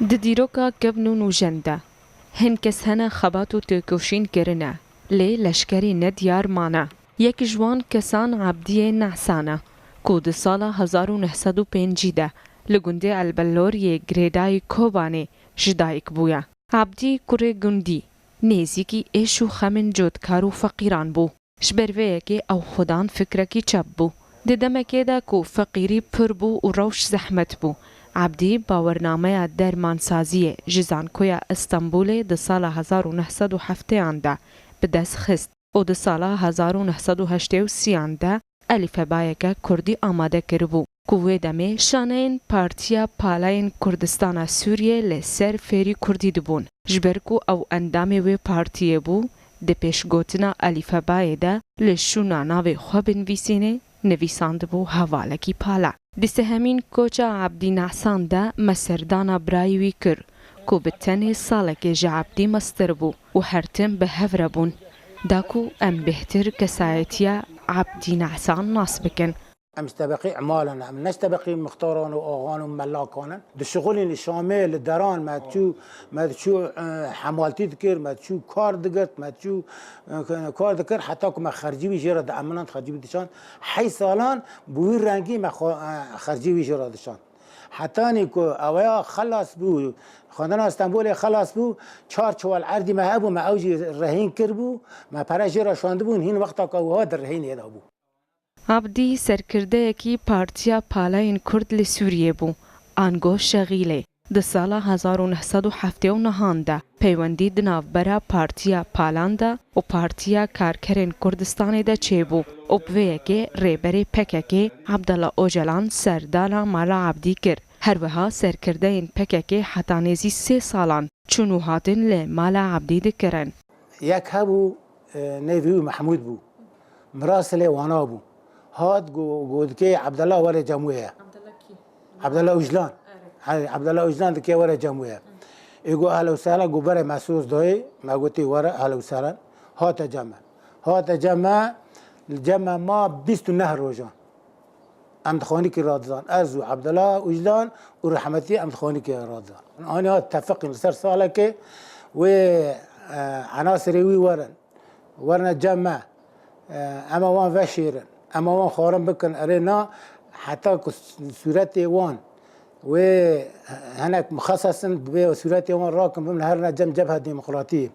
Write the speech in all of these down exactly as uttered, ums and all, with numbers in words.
Di dîroka kevn û nûjen de hin kes hene xebat û têkoşîn kirine, lê leşkerî nediyar mane. Yek ji wan kesan Ebdiyê Nehsan e, ku di sala hezar û neh sed û pêncî de li gundê Elbelor yê girêdayî Kobanê ji dayik bûye. Ebdî kurê gundî, nêzîkî êş û xemên cotkar û feqîran bû. Ji ber vê yekê ew xwedan fikrekî çep bû. Di demekê de ku feqîrî pir bû û rewş zehmet bû, Ebdî bawernameya dermansaziyê ji Zankoya Stenbolê di sala hezar û neh sed û hefteyan de bi dest xist û di sala hezar û neh sed û heştê û sêyan de elîfebayeke kurdî amade kiribû, ku wê demê şaneyên Partiya Palayên Kurdistana Sûriyê li ser fêrî kurdî dibûn. Ji ber ku ew endamê wê partiyê bû, di pêşgotina elîfebayê de li şûna navê xwe binivîsînê nivîsandibû hevalekî pala. Di sehemîn koça Ebdî Nehsan de me serdana birayî wî kir, ku bi tenê salekê ji Ebdî mestir bû û her tim bi hev re bûn, da ku em bêhtir kesayetiya Ebdî Nehsan nas bikin. Em ji tebeqî îmalan in, em ne ji tebeqî mixtaran û axan û melakan in. Dişixulîn li Şamê, li deran me diçû, me diçû, e, hemaltî dikir, me diçû kar digirt, me diçû, e, kar dikir, heta ku me xercî wî jê re diemiland, xercî wî dişand. Heyş salan bi wî rengî me xwe, e, xercî wî jê re dişand. Hetanî ku eweya xelas bû, xwendina Stenbolê xelas bû, çar çiwal erdî me hebû, me ew jî rehîn kiribû, me pere jê re şandibûn, hîn wexta ku ew hat di rehînê de bû. Abdî serkirdeyekî Partiya Palayên Kurd li Sûriyê bû, ango Şexîlê. Di sala hezar û neh sed û heftê û nehan de peywendî di navbera Partiya Palan de û Partiya Karkerên Kurdistanê de çêbû û bi vê yekê rêberê P K K Abdullah Ocalan serdana mala Abdî kir. Her wiha serkirdeyên P K K heta nêzî sê salan çûn û hatin li mala Abdî dikirin. Yek hebû, e, nêvî wî Mehmûd bû. Mirasilê wana bû. Hat go-, go dikê Abdullah were cem wê ye. Abdullah kî? Abdullah Ujlan. Erê. Hey, Abdullah Ujlan dikê were cem wê ye. Ê go ehlen û sehlen, go berê me soz dayê, me gotê were ehlen û sehlen. Hate cem me. Hate cem me, li cem me ma bîst û neh rojan. Em di xanikê radizan. Ez û Abdullah Ujlan û rehmetî em di xanikê radizan. Anî hat tefeqîn li ser salekê wê, e, enasirê wî werin. Werine cem me. E, ema wan veşêrin. Ema wan xwarin bikin. Erê na, heta ku sûretê wan wê hinek mixeses in, divê sûretê wan rakin, bibin herine cem Cebhe Demokratî.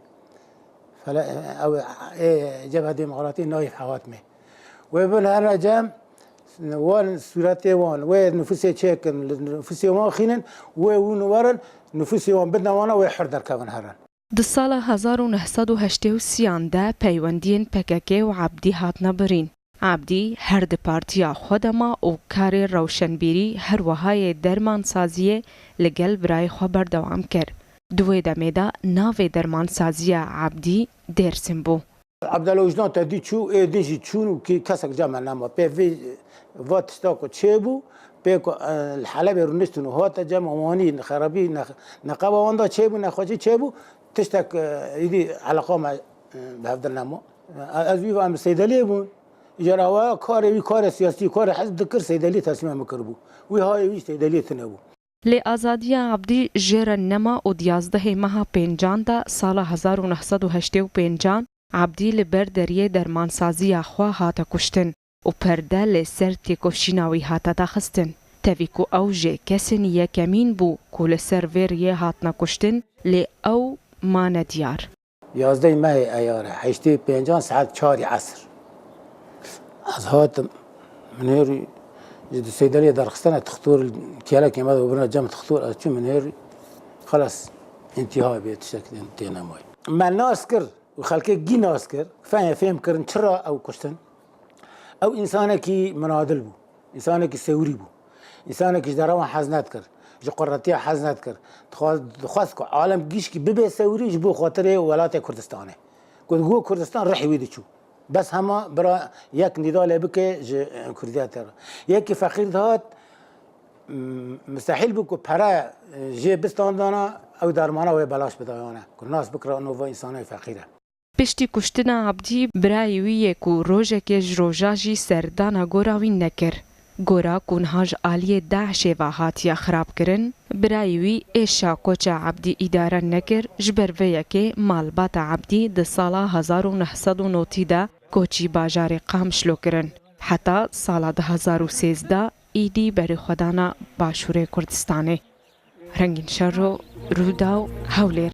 Fele-, ew ê Cebhe Demokratî Naîf Hewat me. Wê bin herine cem, wan sûretê wan, wê nufusê çêkin, li nufusê wan xînin, wê hûn werin, nufusê wan bidin wana, wê hir derkevin herin. Di sala hezar û neh sed û heştê û sêyan de peywendiyên P K K û Abdî hatine birîn. Abdî her di partiya xwe de ma û karê rewşenbîrî her wiha yê dermansaziyê li gel birayê xwe berdewam kir. Di wê demê de navê dermansaziya Abdî Dêrsim bû. Abdullah Ujlan te dî çû, ê din jî çûn û kî kesek cem me nema. Pê vê, va tişta ku çêbû, pê ku, e, li Helebê rûniştin û hate cem û wanî xerabî ne-, neqeba wan da çêbû, nexweşî çêbû, tiştek, e, îdî eleqa me, e, bi hev de nema. E, ez wî ve em li Seydeliyê bûn. Îcar awa karê wî, karê siyasî, karê hizb dikir, Seydeliyê teslîma min kiribû. Wî hayê wî ji Seydeliyê tune bû. Lê azadiya Abdî jê re nema û di yazdehê meha pêncan de sala hezar û neh sed û heştê û pêncan Abdî li ber deriyê dermansaziya xwe hate kuştin û perde li ser têkoşîna wî hate daxistin. Tevî ku ew jê kesên yekemîn bû ku li ser vê riyê hatine kuştin, lê ew mane diyar. Yazdehê mehê Eyare, heştê û pêncan saet çarî esr. Ez hatim, min hêrî ji di Seydeliyê derxistene tixtor, kêlekê me de birine cem tixtor, ez çûm min hêrî, xelas, întîha bê tiştek tê nemayî. Me nas kir û xelkê gî nas kir, fê-, fêm kirin, çira ew kuştin. Ew însanekî minadil bû. Însanekî sewrî bû. Însanekî ji derewan hez nedikir. Ji quretiya hez nedikir. Dixwaz-, dixwest ku alem gişkî bibe sewrî ji bo xatirê welatê Kurdistanê. Ku digot Kurdistan rihê wî diçû. Bes hema bira yek nîda lê bike ji, e, Kurdiyetê re. Yekî feqîr dihat, m-, mistehîl bû ku pere, e, jê bistandana, ew dermana wê belaş bidayane. Ku nas bikira, no va însanê feqîr e. Piştî kuştina Abdî, birayê wî yê ku rojekê ji roja jî serdana gora wî nekir, Gora ku niha ji aliyê DAIŞê ve hatiye xirabkirin, birayê wî êşa koça Ebdî îdare nekir, ji ber vê yekê malbata Ebdî di sala hezar û neh sed û notî de koçî bajarê Qamişlo kirin. Heta sala du hezar û sêzdeh êdî berê xwe dana Başûrê Kurdistanê. Rengîn Şero, Rûdaw, Hewlêr.